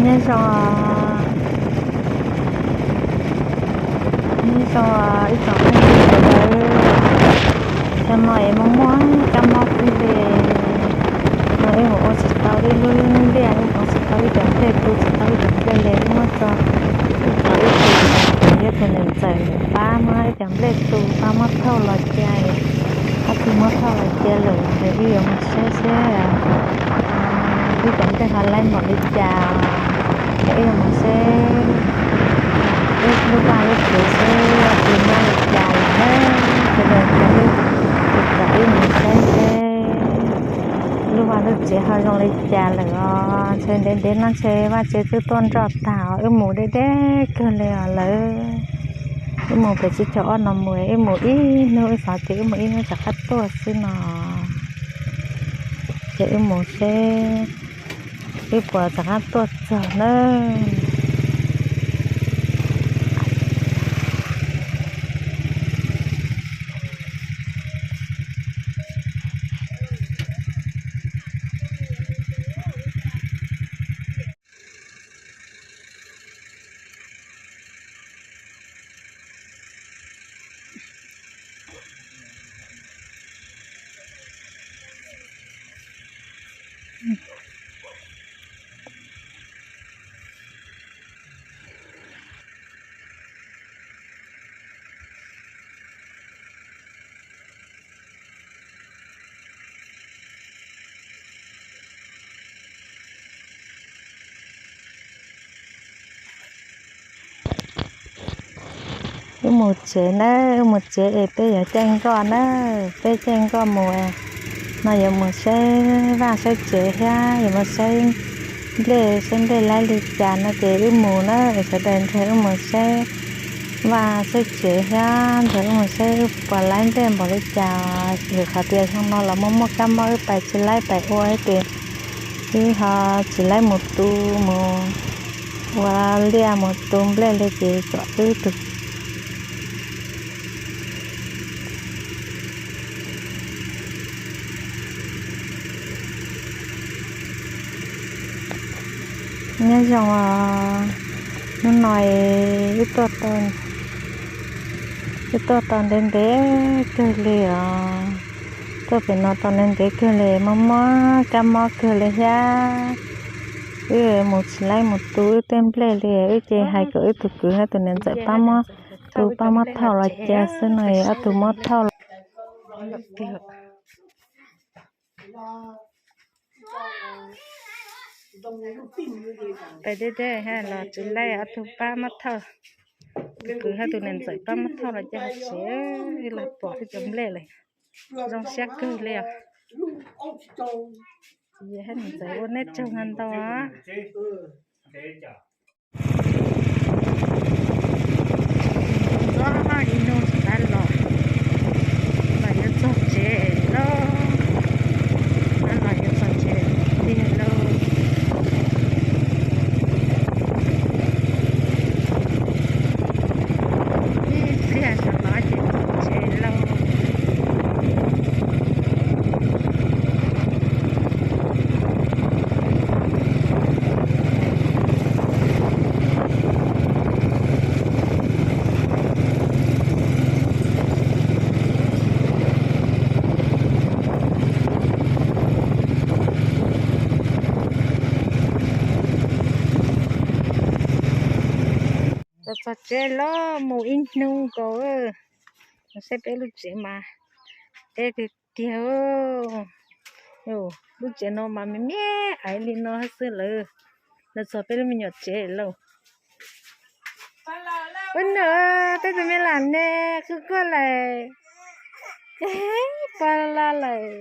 Nyob zoo, nyob zoo ib tsoom phooj ywg sawv daws. Xyoo no es muaj muaj kab mob kawg li, no wb mus ua tsis tau ib lub liaj, wb mus tsis tau ib cov nplej, tu tsis tau ib cov nplej li, wb muab tso, wb tso ib tug niam ntxawm thiab tus niam ntxawm pab muab ib cov nplej tu, pab muab thauj los cia, ob tug muab thauj los cia lawm, ces wb yuav mus saib seb ib cov nplej ho laib npaum li cas, ces wb yuav mus saib wb lub vaj lub tsev seb tus nyob li cas lawm na. Sawv daws caum wb, caum wb mus saib seb lub vaj lub tsev ho zoo li cas lawm os. Ntshe ntev ntev no ntshe vaj tsev twb tuaj nroj tag os, wb mus deb deb kawg li os lawm. Wb mus pem tsib caug ob no mus, wb mus ib hnub, wb xav tias wb mus ib hnub rov qab tuaj xwb no. Ces wb mus seb wb puas rov qab tuaj txog nawb. Wb mus tsev nawb, wb mus tsev es peb yuav caij nkoj nawb, peb caij nkoj mus no yuav mus saib vaj saib tsev thiab yuav mus saib nplej, saib nplej laib li cas no ces wb mus nawb, sawv daws nrog wb mus saib vaj saib tsev thiab nrog wb mus saib wb puas laib nplej npaum li cas. Vim qhov tias xyoo no los muaj muaj kab mob, wb pais tsis laib pais ua ces wb ho tsis laib mus tu, mus ua liaj mus tu nplej li ces kom wb tug Nyob zoo os, hnub no wb tuaj tau, wb tuaj tau ntev ntev kawg li os. Tuaj pem no tau ntev ntev kawg li, mob mob kab mob kawg li thiab. Wb mus tsis laib mus tu wb tej nplej li, wb ces hais kom wb tus kwv thiab tus niam ntxawm pab muab tu pab muab thauj los cia xwb no, ob tug muab thauj los pais deb deb los tsis laib, ob tug pab muab thauj, tus kwv thiab tus niam ntxawm pab muab thauj los cia tsev, los pom wb cov nplej lawm. Zoo siab kawg li os. Ces yog niam ntxawm ua nej tsaug ntau ntau os. Ntxov ib hnub tsis tau los, los yuav txog tsev lauj, los yuav txog tsev tiag lauj. Ib pliag tso los ces txog tsev lauj. Txog tsev los mus ib hnub nkaus, saib peb lub tsev mas deb tiag tiag. Lub tsev no mas me me aiv li no xwb lawm. Los txog peb lub me nyuam tsev lauj. Ua nws, peb tus me lam ne, kuj kuaj lawm, pa la lawm.